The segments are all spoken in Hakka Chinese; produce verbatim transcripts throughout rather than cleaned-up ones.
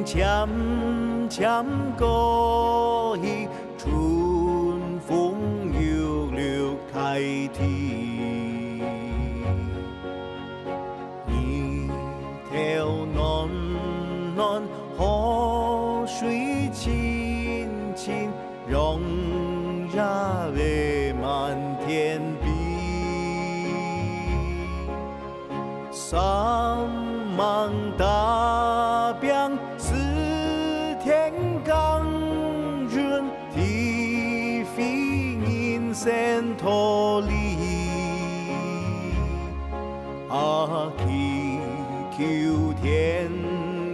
漸漸過去，春風又綠大地。日頭暖暖，河水清清，陽光灑滿天飛。 山塢大柄，四天耕耘，體會人生道理。啊，祈求天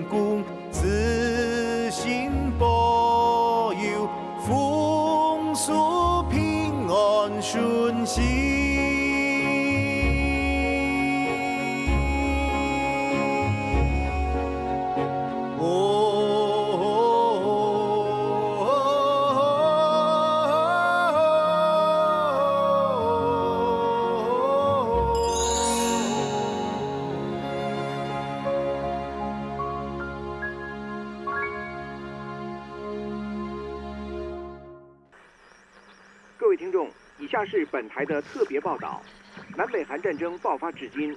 公 慈心保佑，豐收平安順心。哦。 各位听众，以下是本台的特别报道。南北韩战争爆发至今，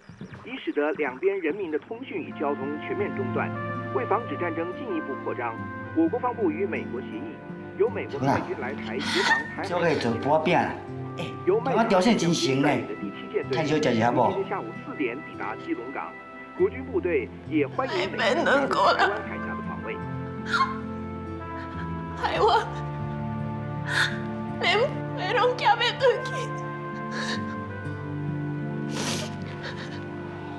已使得两边人民的通讯与交通全面中断。为防止战争进一步扩张，我国防部与美国协议，由美国海军来台协防台海。做个做薄饼啊！哎，由麦卡锡将军带领的第七舰队，今天下午四点抵达基隆港。 国军部队也欢迎美军加入台湾海峡的防卫。害我，連妹攏驚要轉去。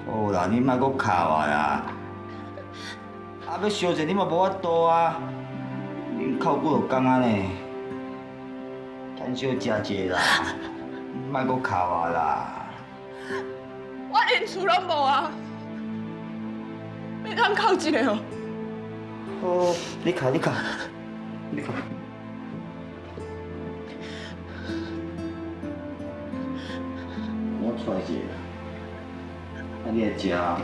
好啦，你莫閣哭啊啦！啊，要相爭你嘛無法度啊！恁哭幾若工啊呢？趁燒食一下啦，莫閣哭啊啦！ 我連厝攏無啊！你通哭一下哦。好，你哭，你哭，你哭。我出來一下啦。啊，你來食啊。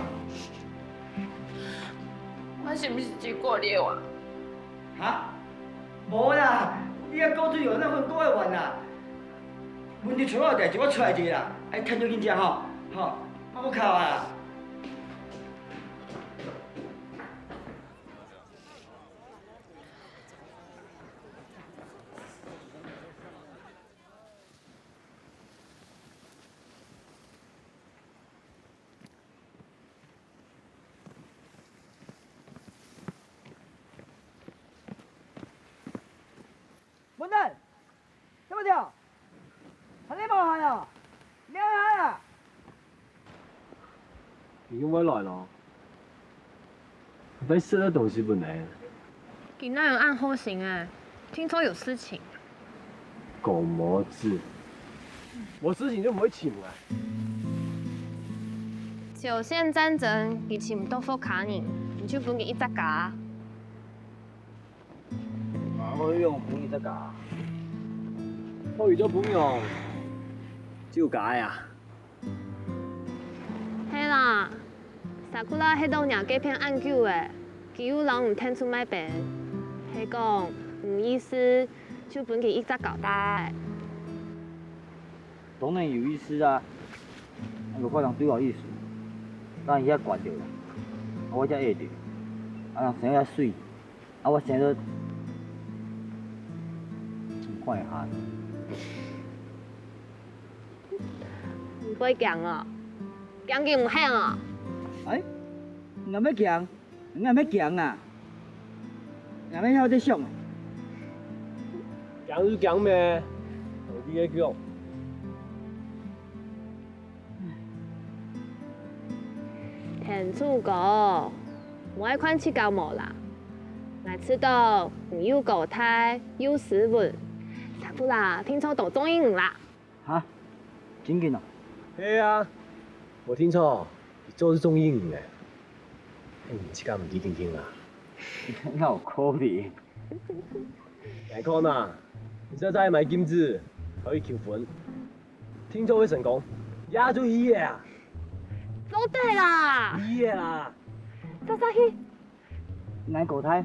我是毋是一个料啊？哈？無啦，你个故事有那份過會完啦。 問題出了代誌，我出來一下啦，愛趁早緊食吼，吼，莫閣哭啊啦。 文旦，怎麼了？還在冒汗啊？你還汗啊？你又會來了？你食个東西分你。佢哪有恁好心誒？聽說有事情。講無知，無事情就毋會尋𠊎。朝鮮戰爭，佢尋毋到屋下人，你就分佢一隻家。 啊，我用朋友在搞。我遇到朋友，就該啊。係啦，Sakura係到若該片恁久誒，佢又摎你𢯭手麼个？係講，有意思，就分佢一隻交代。當然有意思啊，啊，無看人對我意思，當然遐管著啦，啊，我才會著，啊，人生遐媠。 啊，我生得毋看會下。你毋會驚哦？驚佢毋肯哦？哎，𠊎毋驚，𠊎毋驚啊！𠊎毋曉得想。驚就驚咩？同你个講。 天主哥，莫愛看自家無啦。𠊎知道你又高大又斯文，Sakura定著當中意你啦。哈？真个哦？係啊，無定著，佢早就中意你了。係你自家毋知定定啦。哪有可能？𠊎看啊，你這下買金子，還有求婚， 定著會成功，也就去个啊！做得啦！去个啦！早早去！ 𠊎國大。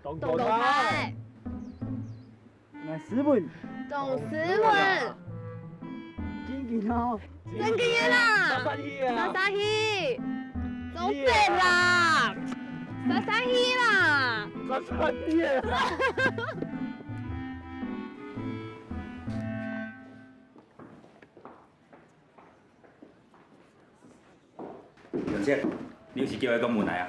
東國大。𠊎斯文。東斯文。真个哦。真个啦。啥啥去啊？啥啥去？做賊啦！啥啥去啦！啥啥去啊？ 楊姐，你有時叫𠊎講問題啊？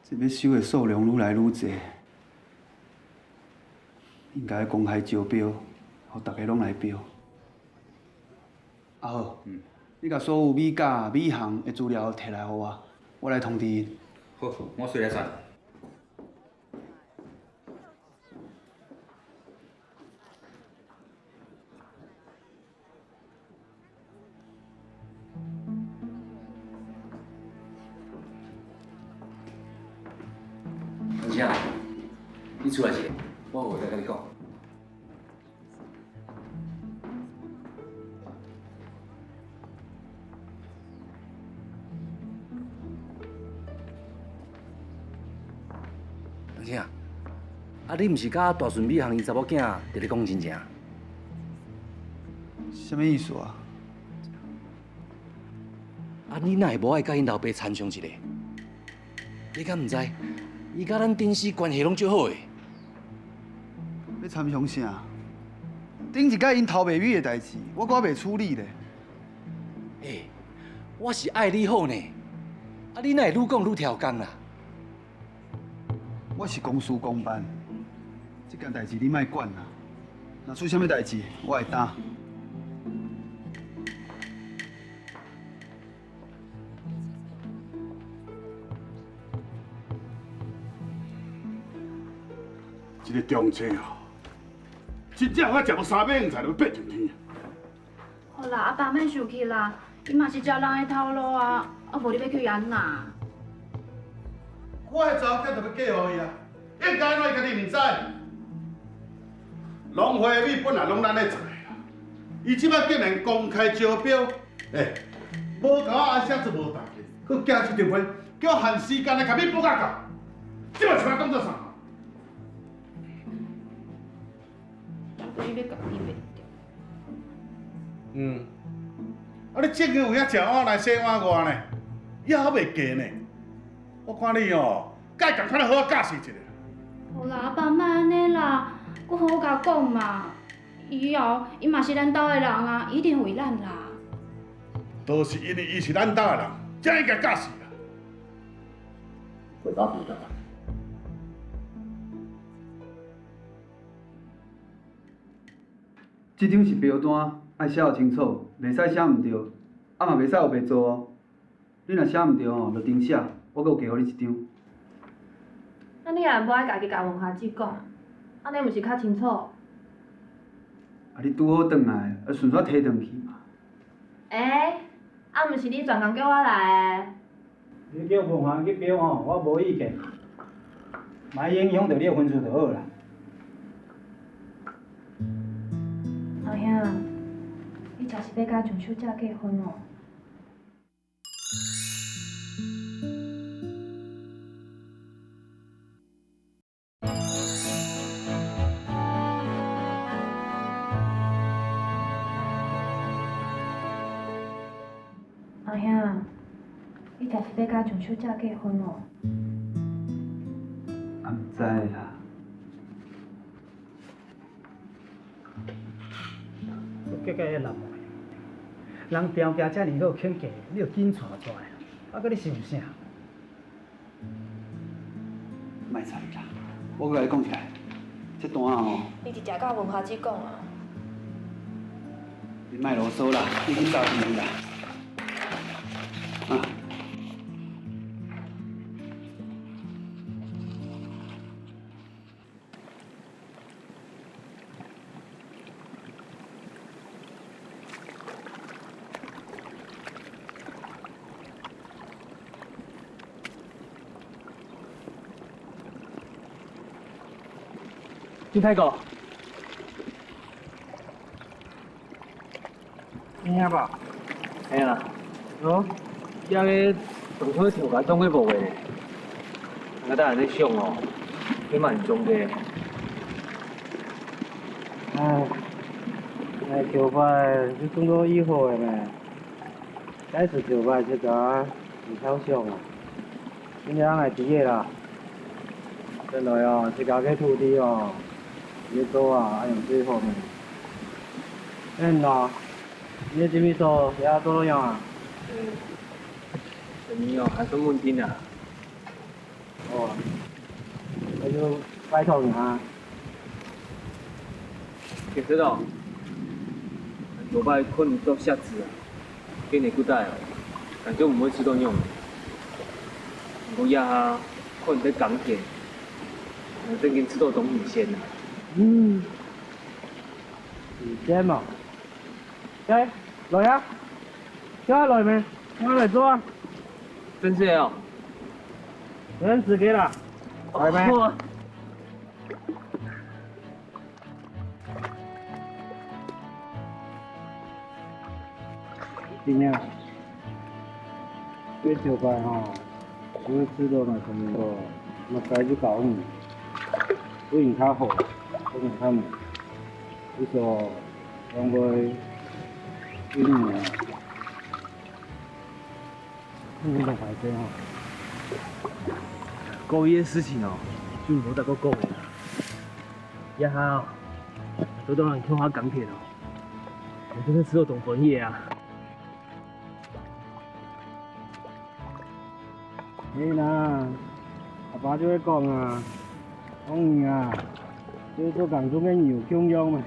這欲收个數量愈來愈濟，應該公開招標，予大家攏來標。阿和，嗯。你共所有米價、米行个資料提來予我，我來通知𪜶。好，我隨來算。 阿姐啊，你出來一下，我有話愛共你講。 阿姐啊，啊你毋是佮大順美行伊查某囝佇咧講真情？啥物意思啊？啊你哪會無愛佮𪜶老爸參詳一下？ 你敢毋知，伊佮咱頂司關係攏足好个。欲參詳啥？頂一屆𪜶偷賣米个代誌，我閣猶未處理咧。欸，我是愛你好呢，啊你哪會愈講愈刁工啦？我是公事公辦，這件代誌你莫管啦。若出啥物代誌，我會擔。 這个中車哦，真正有法食到三百五十就欲爬上天啊！好啦，阿爸莫受氣啦，伊嘛是食人个頭路啊，啊無你欲去按怎？我个查某囝就欲嫁予伊啊，應該按怎伊家己毋知？農會的米本來攏咱咧做个啦，伊這擺竟然公開招標， 欸，無共我安寫就無代誌，閣寄一張批，叫我限時間內共你報價到。這擺是欲當做啥？嗯。啊，你正經有影食碗內洗碗外呢，也猶未嫁呢。我看你哦，該趕快來好好教示一下。好啦，阿爸，莫按呢啦，閣好好共講嘛。 以後，伊嘛是咱兜个人啊，一定為咱啦。都是因為伊是咱兜个人，才應該教示啊。會當負責啊。這張是標單，愛寫予清楚，袂使寫毋著，啊嘛袂使烏白做哦。 你若寫毋著吼，就重寫，我閣有加予你一張。啊你也無愛家己共文華姊講，按呢毋是較清楚？啊你拄好轉來，啊順紲提轉去嘛。欸，啊毋是你專工叫我來的？你叫文華去標吼，我無意見。莫影響著你的分數就好啦。阿兄，你真是欲佮鄭小姐結婚哦？ 阿兄，你真是欲佮鄭小姐結婚哦？啊毋知啦。 結果彼男的，人條件遮爾好，肯嫁，你就緊娶出來，啊，閣咧想啥？莫插伊啦，我共你講一下，這單啊吼，你直接共文華姊講啊。你莫囉嗦啦，你緊走先去啦。啊。 金大哥，你聽無？哎呀，哦，這个當初个頭家中个無个呢？𠊎當然在想哦，佢蠻重个。唉，𠊎頭擺就中到以後个咩？該時頭擺自家毋曉想啊，今日𠊎知个啦。原來哦，自家个土地哦，越做啊，愛用最好个。嗯喏，你个精力所也做到樣啊？嗯，生意哦，還算穩定啊。 哦，該就拜託你啊。其實哦，頭擺看你做蝦子啊，今日過大哦，感覺毋會食到樣。毋過這下看你在耕田，正經食到當新鮮啊。嗯，新鮮嘛。來，來啊，叫佢來咩？叫佢來做啊。真係哦。 認識个啦，來咩？哦。今日，這頭擺吼，就係試著來同你講，麼个就教你，對你較好，對你較無，就說，將會對你啊。 你講壞勢吼。故意个事情哦，就毋好再過講了啦。這下哦，做到人共下耕田哦，𠊎真係試著當歡喜啊！係啦，阿爸就會講啊，講你啊，就係做耕種个牛共樣咩。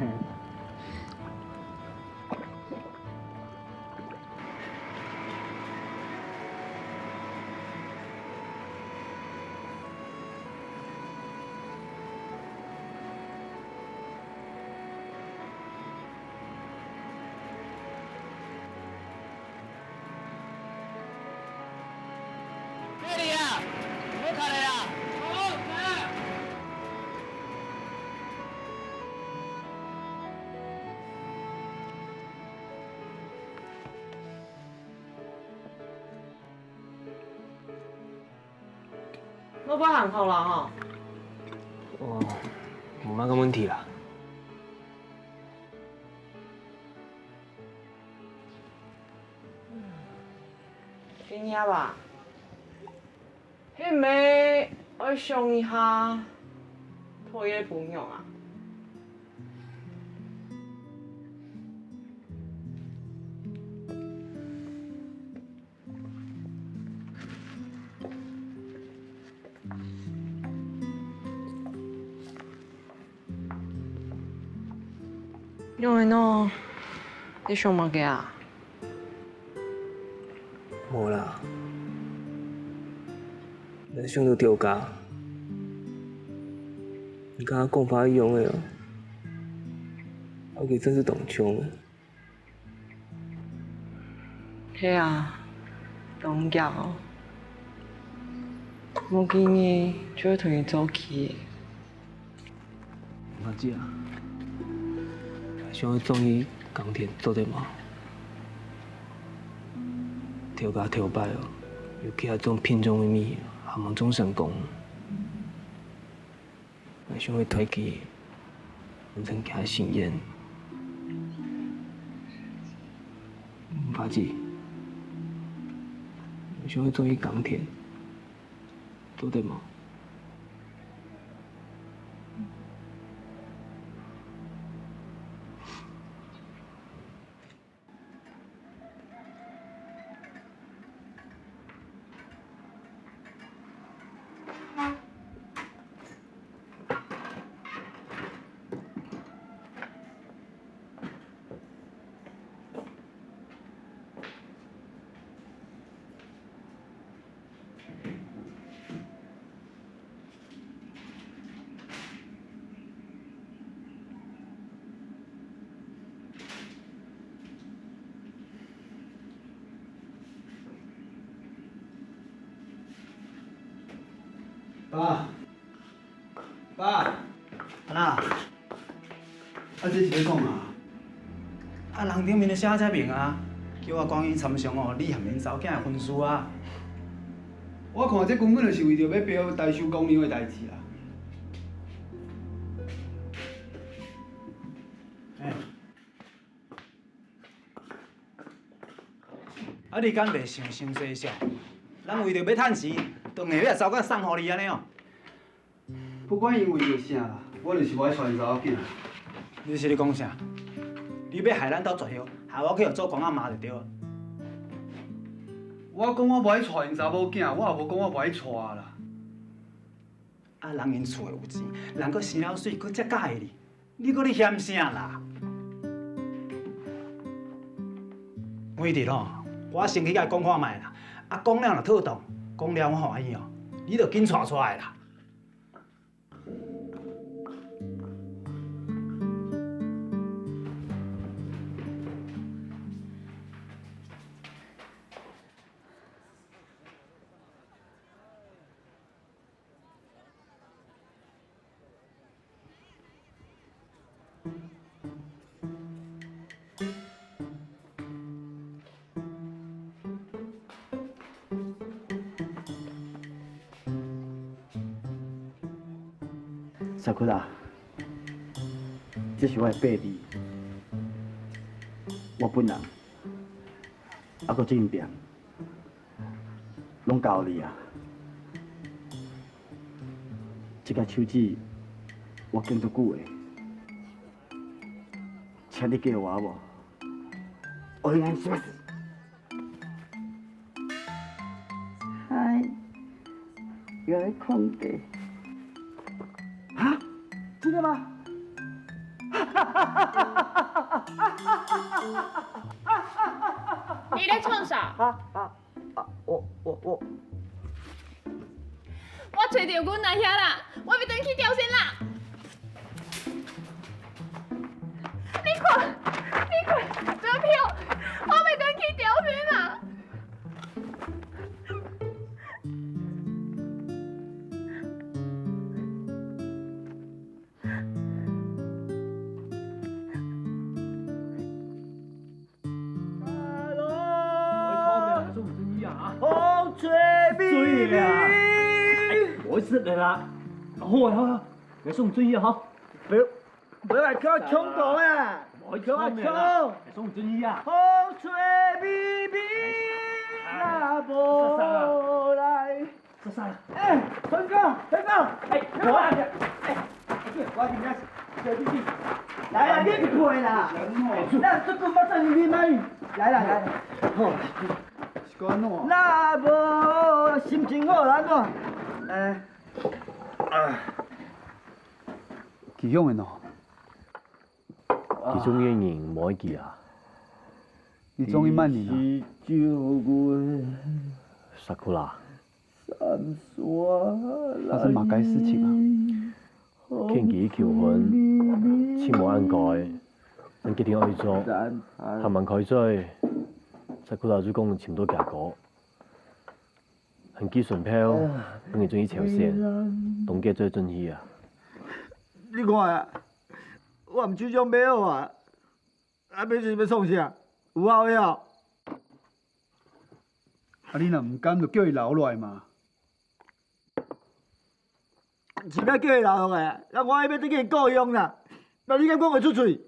老爸還好啦吼？哦，無麼个問題啦。今夜啊，係毋係愛想一下討厭个餔娘啊？ 仰仔呢？你想麼个啊？無啦，𠊎想到頭家，你同佢講話一樣个啊，佢真係當像个。 係啊，當遽哦。無幾日就愛同佢做起。阿姊啊，𠊎想愛轉去耕田做得無？頭家頭擺哦，有幾下種品種个米，還吂種成功。 𠊎想愛代佢完成佢个心願。花姊，𠊎想愛轉去耕田，做得無？ 爸，爸，阿爸，啊，這是愛創啥？啊，人頂面个寫這名啊，叫我趕緊參詳哦，你和恁查某囝个婚事啊。我看這根本就是為著欲標大壽光年个代誌啊。欸。啊，你敢袂想傷細想？人為著欲趁錢，當然愛查某囝送予你按呢哦。 不管𪜶為著啥啦，我就是無愛娶𪜶查某囝。你是咧講啥？你欲害咱兜絕後，害我去予做公仔嫲就對啊。我講我無愛娶𪜶查某囝，我也無講我無愛娶啦。啊，人𪜶厝有錢，人閣生了媠，閣遮佮意你，你閣咧嫌啥啦？偉德哦，我先去共伊講看覓啦。啊，講了若妥當，講了我予伊哦，你就緊娶出來啦。 Sakura，這是我的伯利，我本人，啊，閣真拚，攏交你啊。這个手指我揀足久的，請你嫁予我無？お願いします。 嗨，有人空的。啊？真的吗？你咧創啥？啊啊啊！我我我，我找著阮阿兄啦，我欲轉去朝鮮啦。你看，你看，準備好，我欲轉去朝鮮啦。 風吹米米。水啦！哎，我食了啦。好啊，好啊，來送水啊，哈。不要，不要來跟我衝動啊！我跟我衝！來送水啊。風吹米米，那無來。 莎莎。哎，坤哥，坤哥，哎，我，哎，我今天小弟弟，來啦，你毋會啦，那這个發生你買，來啦，來啦，吼，是講安怎？那無心情好啦，安怎？哎，啊，奇怪呢。 其中一个人無愛記啊。你中意麼人啊？十九月。Sakura。發生麼个事情啊？勸佢求婚，盡無恁該，正決定愛做，還吂開嘴，Sakura就講尋著厥哥，還寄船票，分佢轉去朝鮮，當遽再轉去啊。你看啊， 我毋就想買好啊，啊，買是欲創啥？有效無效？啊，你若毋甘，就叫伊留落來嘛。是欲叫伊留落來，啊，我愛欲得見故鄉啦。啊，你敢講會出喙？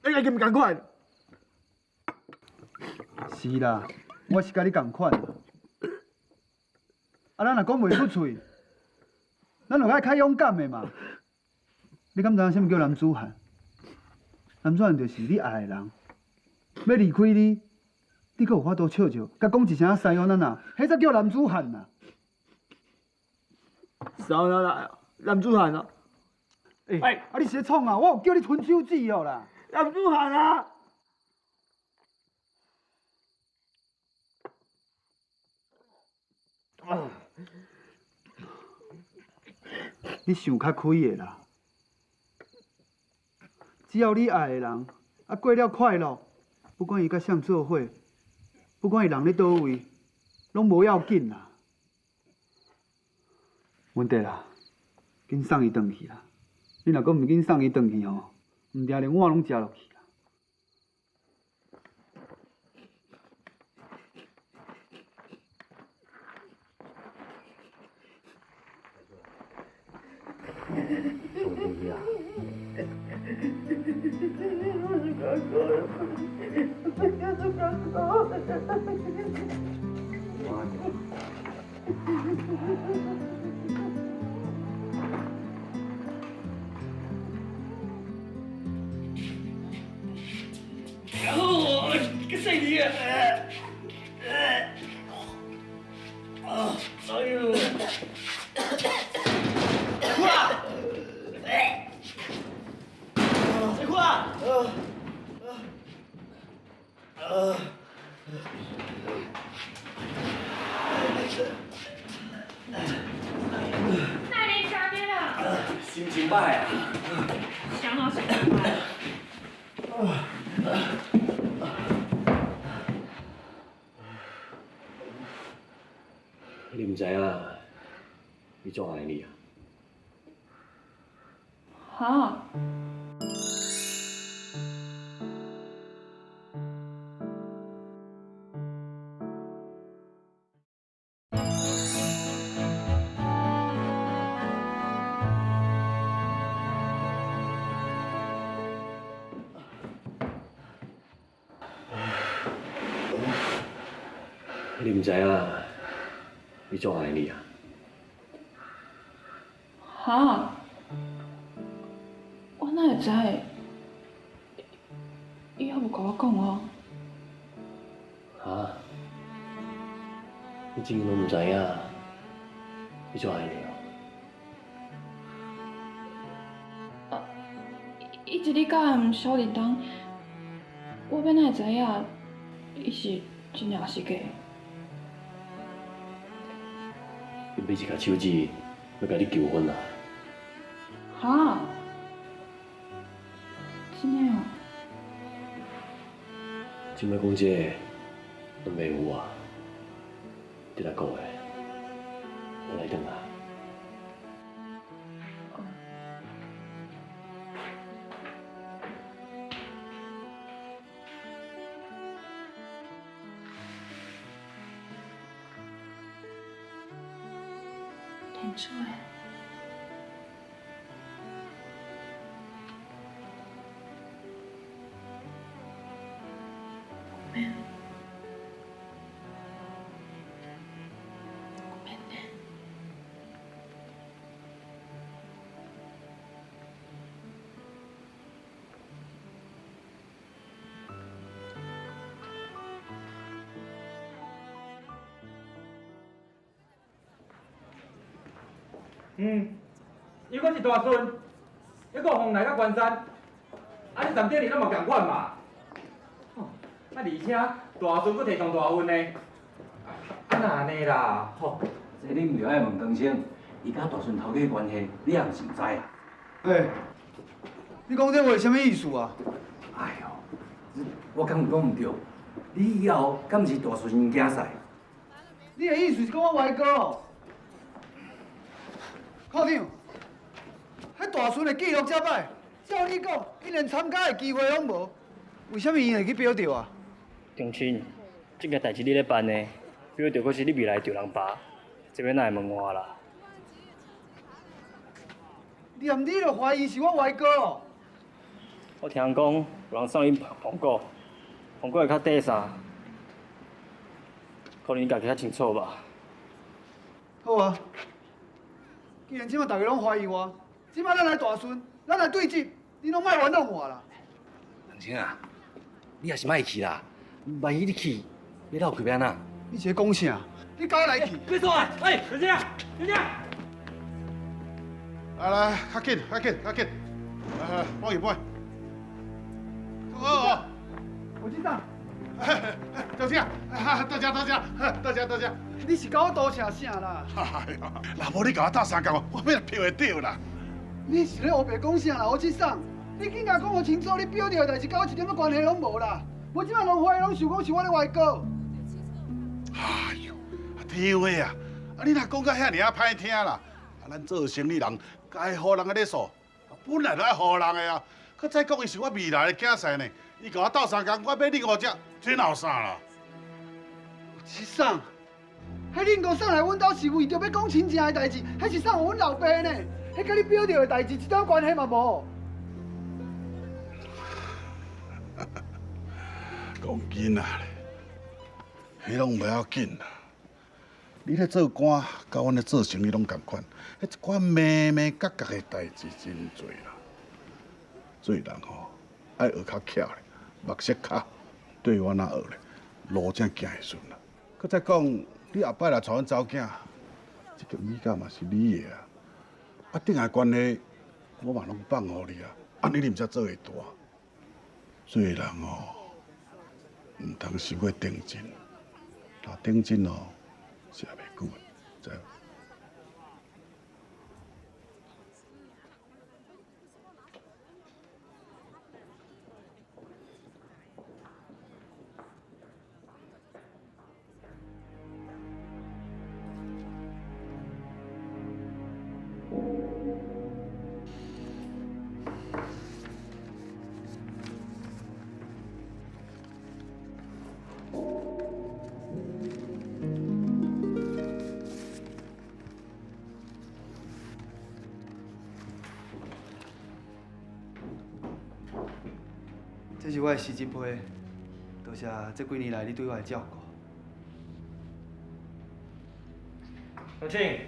你家己毋仝款。是啦，我是佮你仝款啦。啊，咱若講袂出喙，咱就愛較勇敢的嘛。 你敢知影啥物叫男子漢？男子漢就是你愛的人，欲離開你，你閣有法度笑笑，佮講一聲sayonara，彼才叫男子漢啊！Sayonara，男子漢啊！欸，欸，啊你是咧創啥？我有叫你吞手指喔啦！男子漢啊！ 你想較開个啦。只要你愛的人，啊，過了快樂，不管伊佮啥人做伙，不管伊人咧佗位，攏無要緊啦。文德啦，緊送伊轉去啦！你若閣毋緊送伊轉去吼，毋定連我攏食落去啦。上帝啊！哦，个細弟啊！啊，哎呦！快！快！ 哪裡下面啊？心情歹啊。想到心情歹。你毋知啊，伊足愛你啊。 哈？你毋知啊，伊足愛你啊。 哈？我哪會知？伊又無甲我講哦。哈？你真經攏毋知影，伊足愛你哦。啊，伊一直咧佮人小叮噹，我哪會知影伊是真正識个？伊每一个手指 欲佮你求婚啊？哈？真的哦？這擺講這个，都袂有啊。你來講的，我來等啊。哦。 天主欸，我們，我們呢？ 嗯，又閣一大陣，又閣風來到關山，啊，你三點鐘攏無仝款嘛？吼，啊，而且大陣閣提上大份呢。啊，哪按呢啦，吼。這你毋著愛問光星，伊佮大順頭家關係，你也毋是毋知啊。欸，你講這話啥物意思啊？哎喲，我敢有講毋著？你以後敢毋是大順𪜶囝婿？ 你的意思是講我歪哥哦？校長，彼大順的記錄遮擺，照你講，𪜶連參加的機會攏無，為啥物𪜶會去表調啊？長青，這件代誌你咧辦呢，表調可是你未來丈人爸，這擺哪會問我啦？ 連你都懷疑是我歪哥哦？我聽講有人送你蘋果，蘋果會較短啥，可能你家己較清楚吧。好啊，既然這馬大家攏懷疑我，這馬咱來大順，咱來對質，你攏莫冤枉我啦。長青啊， 你猶是莫去啦，萬一你去，你落去欲按怎？你是咧講啥？你敢來去？別說啊！哎，小姐，小姐。來來，較緊，較緊，較緊！來來，搬去搬。好好好。我知道。小姐，多謝多謝，多謝多謝。你是共我多謝啥啦？哎呀，若無你共我鬥相共，我欲票會著啦。你是咧烏白講啥啦，歐吉桑？ 你緊共講予清楚，你表弟的代誌佮我一點仔關係攏無啦！無這擺人攏懷疑攏想講是我咧歪哥。哎喲，啊，體會啊！啊，你若講甲遐爾仔歹聽啦，啊，咱做生理人，該予人的禮數，啊，本來就愛予人的啊。閣再講，伊是我未來的囝婿呢，伊共我鬥相共，我欲另外食，這哪有啥啦？歐吉桑， 彼恁多送來阮兜是為著欲講親情的代誌，抑是送予阮老爸呢？彼佮你表弟个代誌一點關係嘛無。講緊啊咧，彼攏無要緊啦。你咧做官，佮阮咧做生意攏仝款，彼一寡眉眉角角个代誌真濟啦。做人吼， 愛學較巧咧，目色較，對阮仔學咧，路正行會順啦。閣再講，你後擺若𤆬阮查某囝，這个物件嘛是你的啊。啊，頂下關係，我嘛攏放予你啊，按呢你毋才做會大。做人哦，毋通傷過頂真，若頂真哦，是也袂久的，知無？ 這是我的實習批，多謝這幾年來你對我的照顧。有請。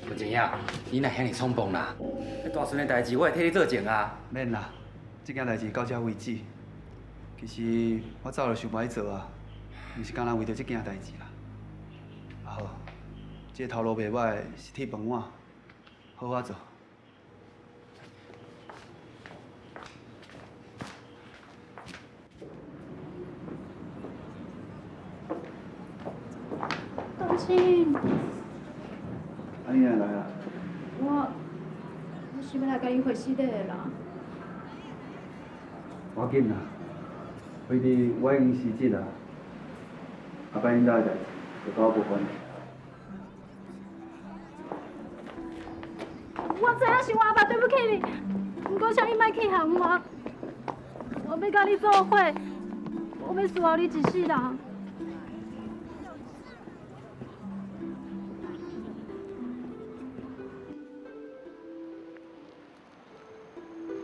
文靜啊，你哪遐爾衝動啦？大孫的代誌我會替你做主啊。免啦， 這件代誌到遮為止。其實我早就想欲做啊，毋是干焦為著這件代誌啦。啊好，這个頭路袂䆀，是鐵飯碗，好好做。 東信，啊，你哪來啊？我，我是欲來佮你會失禮的啦。無要緊啦，反正我已經辭職啦，後擺恁大个代誌，就佮我無關係。 我知影是我阿爸對不起你，毋過請你莫氣寒我。我欲佮你做伙，我欲伺候你一世人。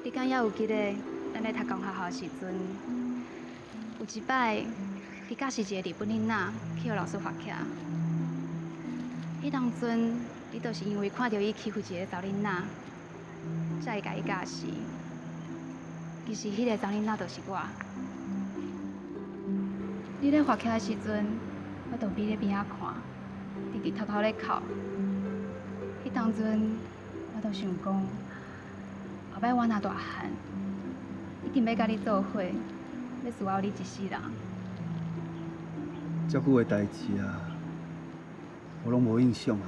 你敢猶有記得，咱咧讀公學校的時陣，有一擺，你教示一个日本囡仔去予老師罰徛。彼當陣，你就是因為看著伊欺負一个查某囡仔，才會共伊教示。其實彼个查某囡仔就是我。你咧罰徛的時陣，我就覕咧邊仔看，直直偷偷咧哭。彼當陣， 我就想講，後擺我若大漢，一定欲佮你做伙，欲伺候你一世人。遮久的代誌啊，我攏無印象啊。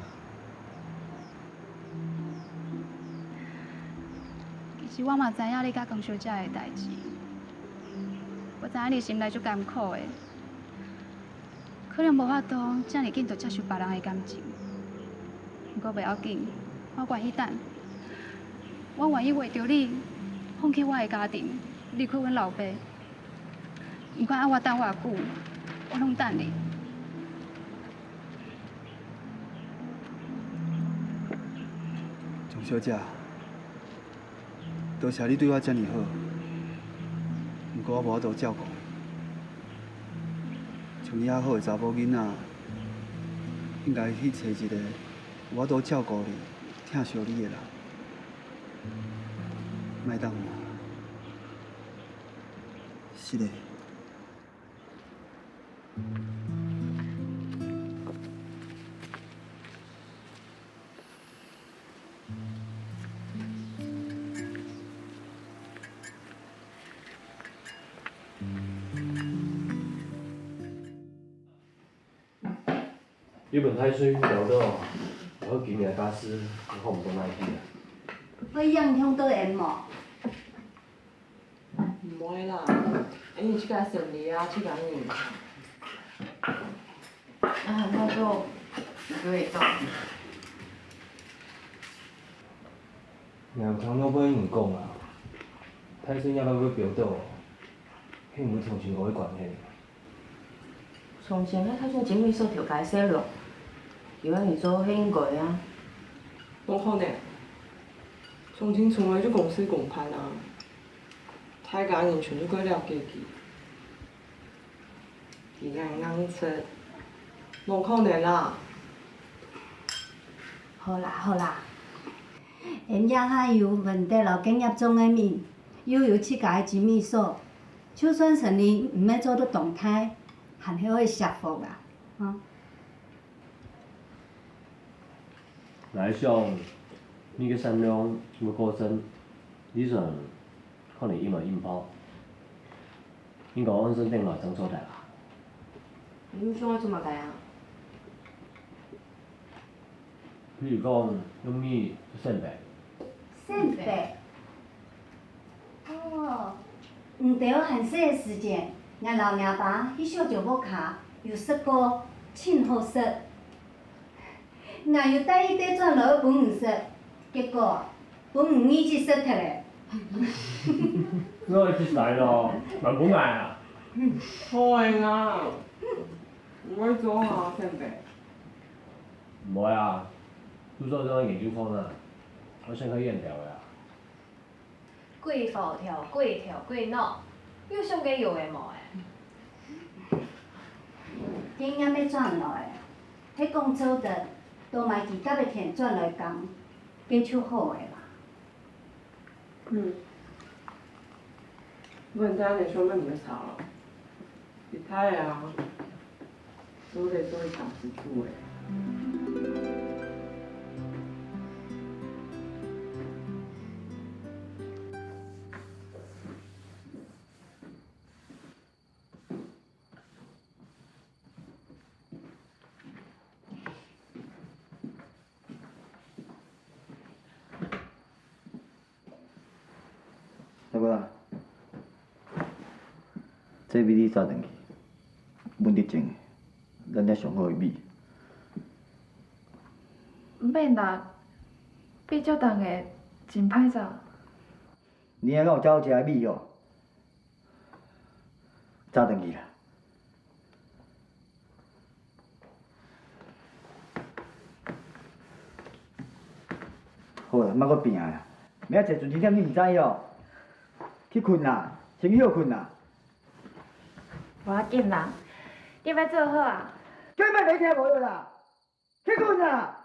其實我嘛知影你佮江小姐的代誌，我知影你心內足艱苦的。 可能無法度遮爾緊就接受別人的感情。毋過袂要緊，我願意等。我願意為著你，放棄我的家庭，離開阮老爸。毋管愛我等偌久，我攏等你。鍾小姐， 多謝你對我遮爾好，毋過我無法度照顧你。像你遐好的查某囡仔，應該去揣一个有法度照顧你、疼惜你的人。莫等我。是的。 日本大選投到，然後今年假使你好毋到哪去啊？會影響到𠊎無？毋會啦，因為這個生理啊，這個人。啊，那就對到。你有聽老輩人講啊，大選也會投到，係毋係同選舉个關係？從前係大眾精美所頭家个細佬，佢愛你做係應該啊。無可能，從前從來就公事公辦啊，大家人全都過了解佢。佢恁硬直，無可能啦！好啦好啦，𠊎這下有文德摎敬業獎个名，又有自家个精美所，就算生理毋係做到當大，還係會惜福啊！吼！ 𠊎想，你个善良會過身，醫生看你一毛一毛，應該安心等來正做得啦。你想愛做麼个啊？譬如講，用米洗白。洗白？ 哦，你兜還細个時節，𠊎摎若爸去小姐屋下有食過，盡好食。𠊎有帶一垤轉來愛分你食，結果分你二姐食忒咧。𠊎去洗咯，還分𠊎啊！好个啊，毋會做下洗白。毋會啊，就算做研究看啊，𠊎想較遠條个啊。 鬼火條，鬼頭鬼腦，有想過有个無个？今日愛轉來，係講做得，多買幾甲个田轉來耕，該就好个啦。嗯，問題你想問麼个？ 你大啊，做得做一當時務个。大哥啊，這米你紮轉去，分得種，咱這上好个米。毋免啦，米足重个，真歹紮。你還敢有遮好食个米哦？紮轉去啦。 好啦，莫閣拚啊！明仔載準時點，你毋知哦？去睏啦，先去歇睏啦。無要緊啦，你愛做好啊。根本你聽無啦，去睏啦！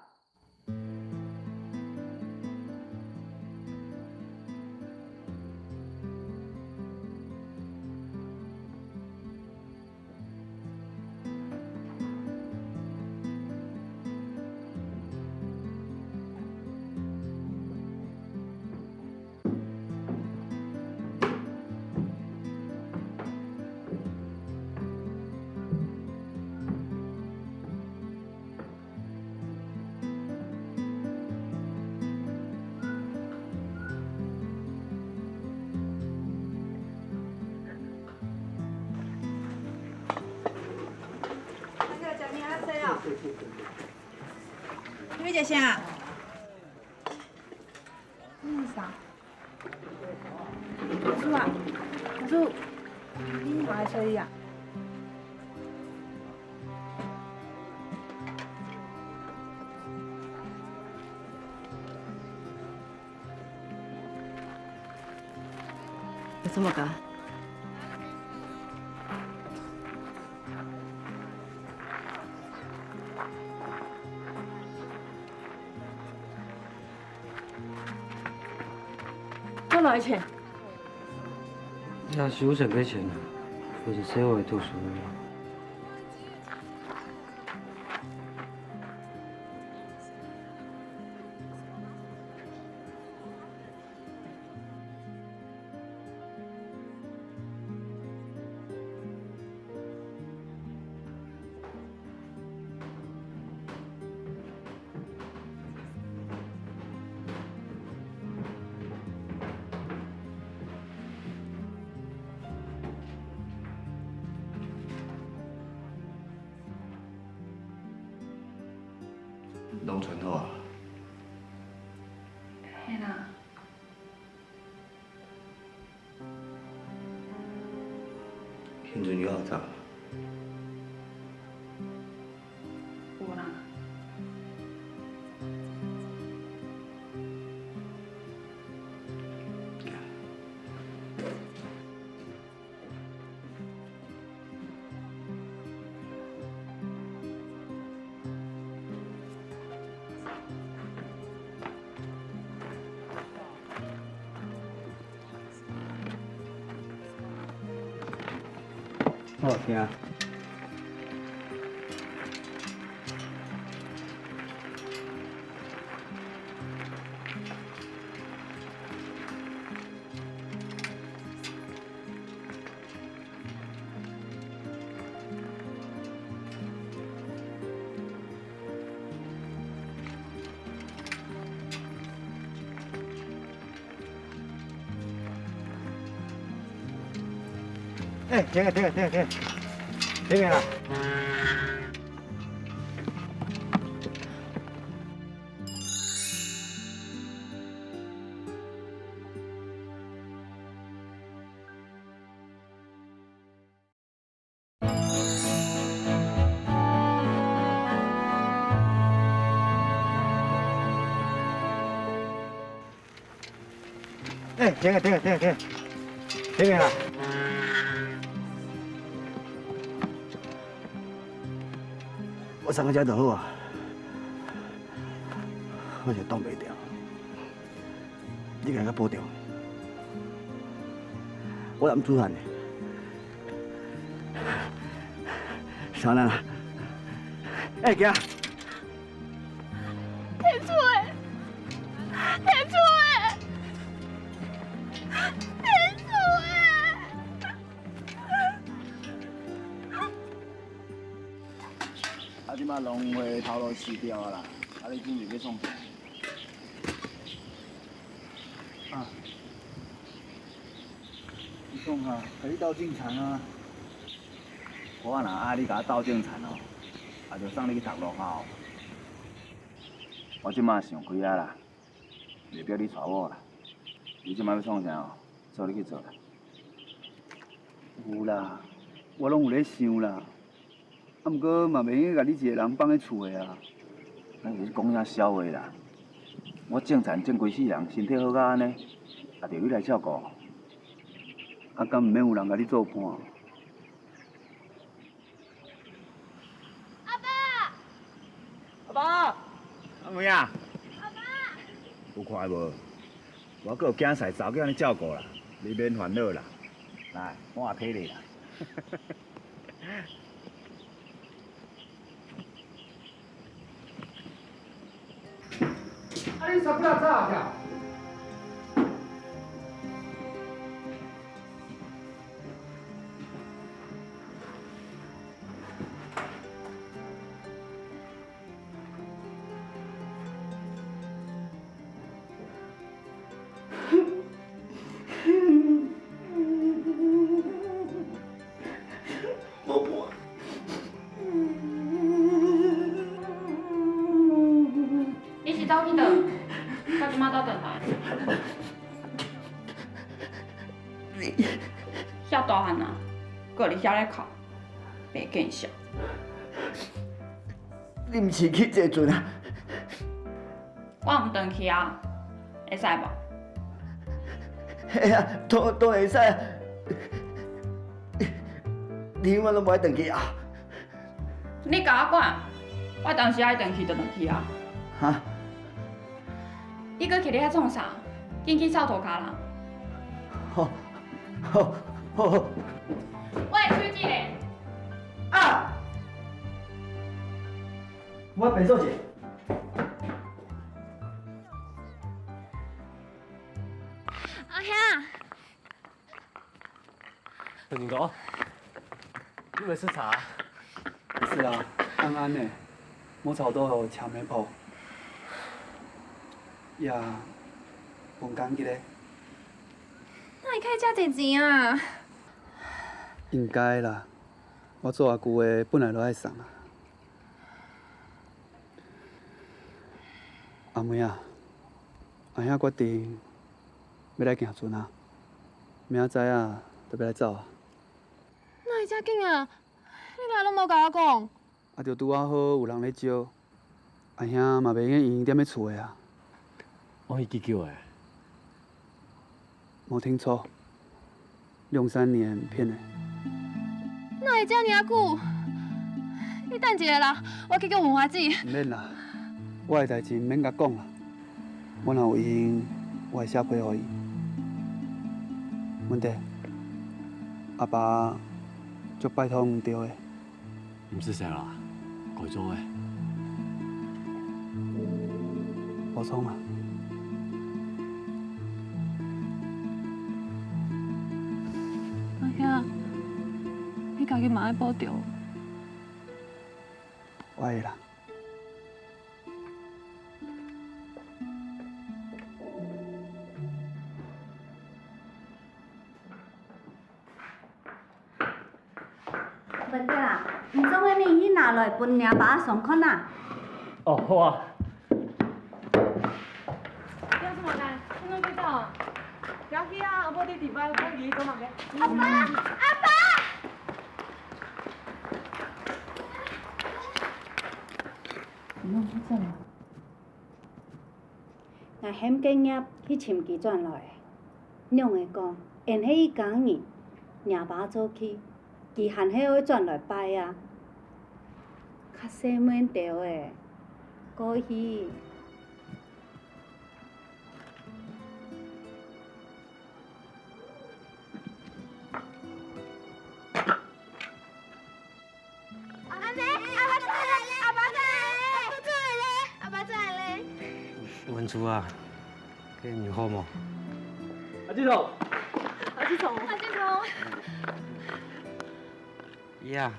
你要食啥？ 阿叔啊，阿叔，你哪來這裡啊？有麼个？ 哪來个錢？這係有錢个錢啊，毋係細妹讀書个。 攏攢好啊？係啦。 現在你愛紮，好聽。 欸，停啊，停啊，停啊，停啊，停啊啦！ 欸，停啊，停啊，停啊，停啊！停啊啦！我送到遮就好啊，我就擋袂牢。你共我保重，我毋煮飯呢。小蘭啊，欸，行。 天主欸！天主欸！天主欸！啊，這馬農會頭路辭掉啊啦，啊，你準備欲創啥？啊，你講啊，共你鬥種田啊。我若愛你共我鬥種田哦，啊，就送你去讀農校。 我這馬想開啊啦，袂逼你娶某啦。你這馬欲創啥哦，做你去做啦。有啦，我攏有咧想啦。啊，毋過嘛袂用得共你一个人放咧厝的啊。咱就是講遐痟話啦。我種田種規世人，身體好甲按呢，也著你來照顧。啊，敢毋免有人共你做伴？ 阿爸！阿爸！阿妹啊！阿爸！有看無？我閣有囝婿查某囝咧照顧啦，你免煩惱啦。來，我也替你啦。啊，你啥物啊？ 你是走去佗？到這馬才轉來？你遐大漢啊，閣佇遐咧哭，袂見笑。你毋是去坐船啊？ 我毋轉去啊，會使無？會啊，當，當然會使啊。你永遠攏無愛轉去啊？你共我管，我當時愛轉去就轉去啊。哈？你閣徛咧遐創啥？緊去掃塗跤啦！好，好，好，好。我的手機咧？啊！我便所借。 阿兄，大人哥，你毋係食茶？是啊，暗暗呢，無吵到車尾婆，也無趕急咧。哪會開遮濟錢啊？應該啦，我做阿舅个本來就愛送啊。阿妹啊， 阿兄決定欲來行船啊，明仔載啊，就欲來走啊。哪會遮緊啊？你哪攏無共我講？啊，就拄仔好有人咧招，阿兄嘛袂用得閒踮咧厝的啊。我去急救的。無聽錯。 兩三年騙的。哪會遮爾久？你等一下啦，我去叫文華姊。毋免啦，我的代誌毋免共講啦。我若有閒，我會寫批予伊。文德，阿爸就拜託你兜咧。毋使愁啦，該做个。無錯嘛。阿兄，你家己嘛愛保重。我會啦。 文德啊，你做个物去拿來分若爸阿松看啊。哦，好啊。你做麼个？你弄跌倒啊？不要去啊，阿婆在底背，不要理，做麼个？阿爸，阿爸！你弄跌倒啊？ 𠊎喊个業去尋佢轉來。仰會講，𫣆係一家人，若爸做去，佢還係愛轉來拜啊。較細妹兜仔，過去。 阿姆，阿爸轉來咧，阿爸轉來咧，阿爸轉來咧，阿爸轉來咧。文珠啊，該你好無？阿志聰，阿志聰，阿志聰。呀，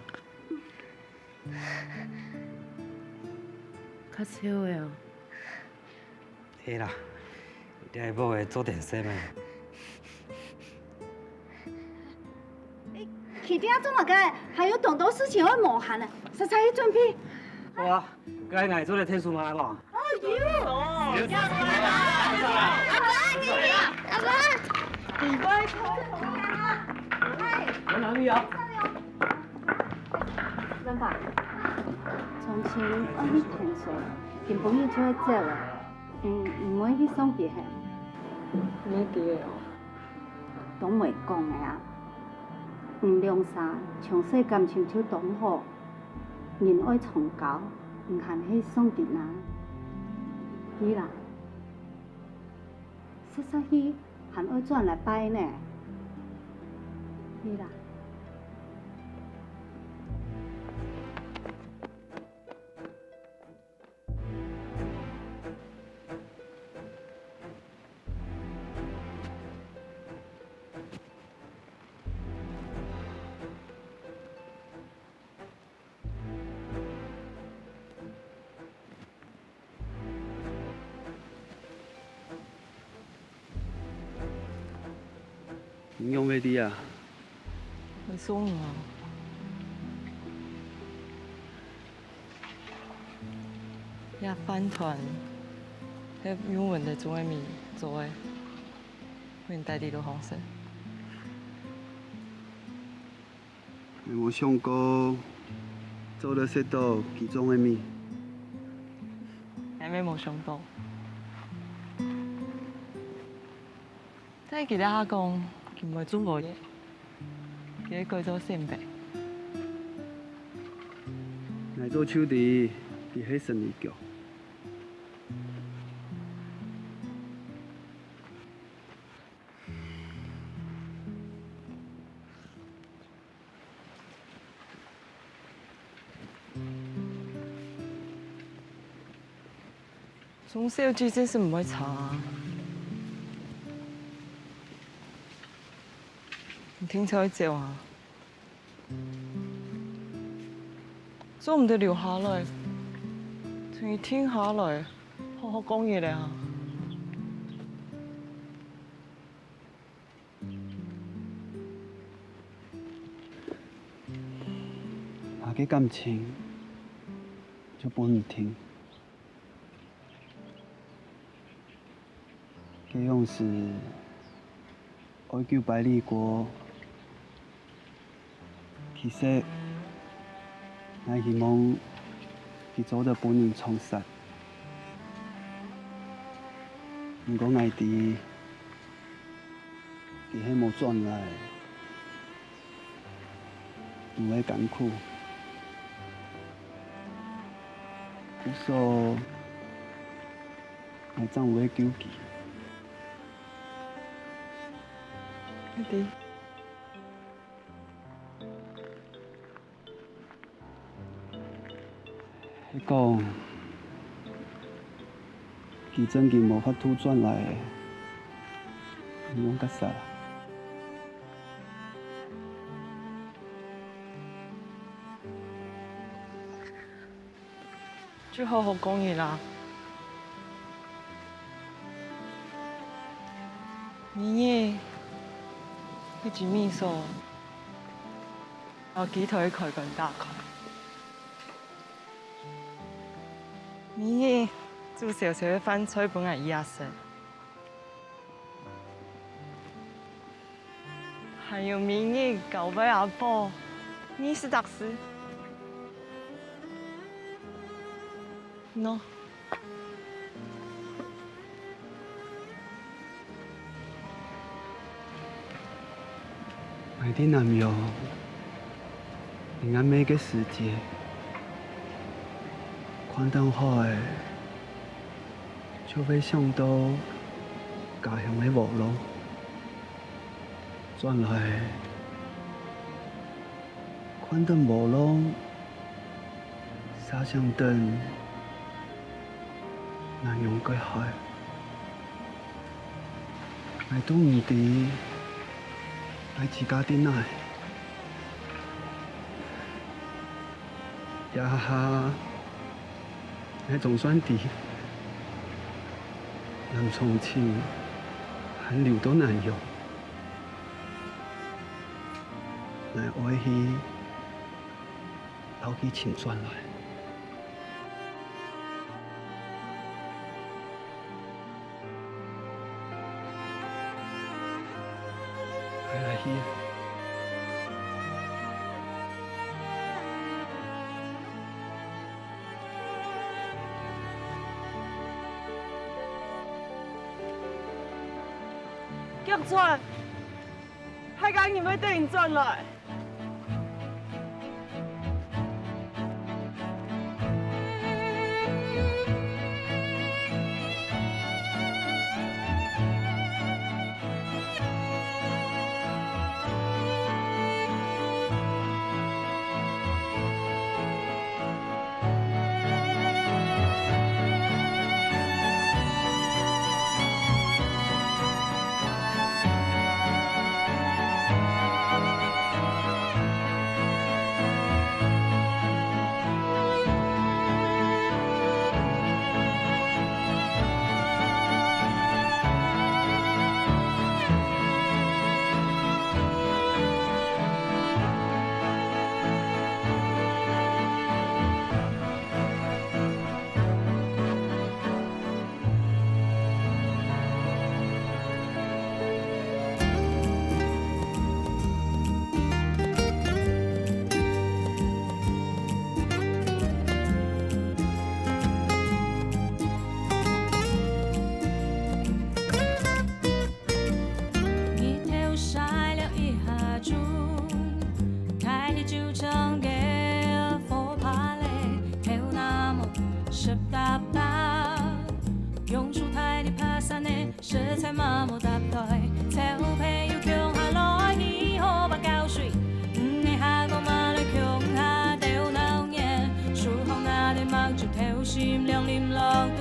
較瘦个哦。 係啦，這下無會做點心个。佢這做麼个？還有當多事情愛無閒呢，煞煞去準備。好啊，該𠊎做得𢯭手嘛，好無？哦，有。阿爸，阿爸。我哪裡啊？文爸，從前愛去𢯭手，今晡日就愛走了。 嗯，毋會去送佢係？毋會去个哦。當毋會講个啊！你兩儕從細感情就當好，人愛長交，毋還係送佢啊？去啦，煞煞去，還愛轉來拜呢。去啦。 你仰會知啊？𠊎送你啊。這飯糰係用文德種个米做个，分你帶去路項食。 𠊎無想過做得食到佢種个米。𠊎乜無想到。在佢這下講，佢毋會種無業，佢會改做新北。𠊎早就知，佢係生理腳。 從小記性係毋會差啊。你定著愛走啊？做毋得留下來，同佢定下來，好好講一下啊。 吾个感情就分你定。該央時，愛九百里過， 其實，𠊎希望佢做得分人撞煞。毋過𠊎知，佢係無轉來，毋會艱苦。故所，𠊎正會救佢。𠊎知。係講，佢真經無法度轉來，仰結煞？ 就好好過日啦。明日，去集美所，摎寄託个開關打開。明日，煮燒燒个飯菜分𠊎姨仔食。 還有明日交陪阿婆，你識得事。喏。𠊎在南洋，你恁美个時節，看等海，就會想到家鄉个禾浪。 轉來，看等禾浪，嗄想等南洋个海。𠊎都毋知，𠊎自家在哪。 這下，𠊎總算知，南昌情還留到南洋，𠊎愛去摎佢尋轉來。 𠊎來去。腳轉，大家人會等你轉來。日頭曬了一下鐘，大地就像个火把咧，頭那毛濕答答，榕樹大地爬山呢，實在麻木搭台，小朋友共下來，去河壩搞水，毋係下講嘛來共下鬥鬧熱，樹項那點墨汁透心涼淋落肚，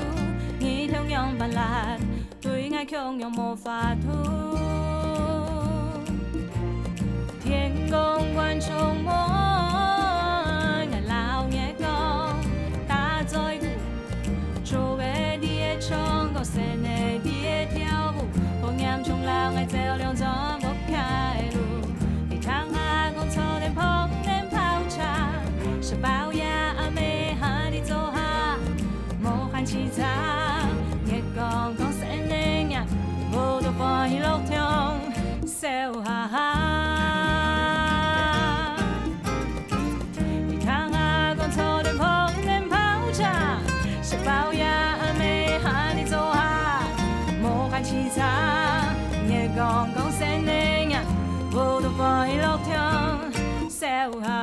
日頭樣般辣。 對𠊎共樣無法度。天公觀眾們，𠊎摎你講，打嘴鼓，做个在該唱歌，細人仔在該跳舞，好嚴重摎𠊎走兩轉屋下个路。你聽下講坐等膨等跑車，食飽夜暗个下裡做下，無閒洎杈，月光光你看，舞到歡喜樂暢，笑哈哈。你聽下講坐等膨等跑車，食飽夜暗个下裡做下，無閒洎杈，月光光你看，舞到歡喜樂暢，笑哈哈。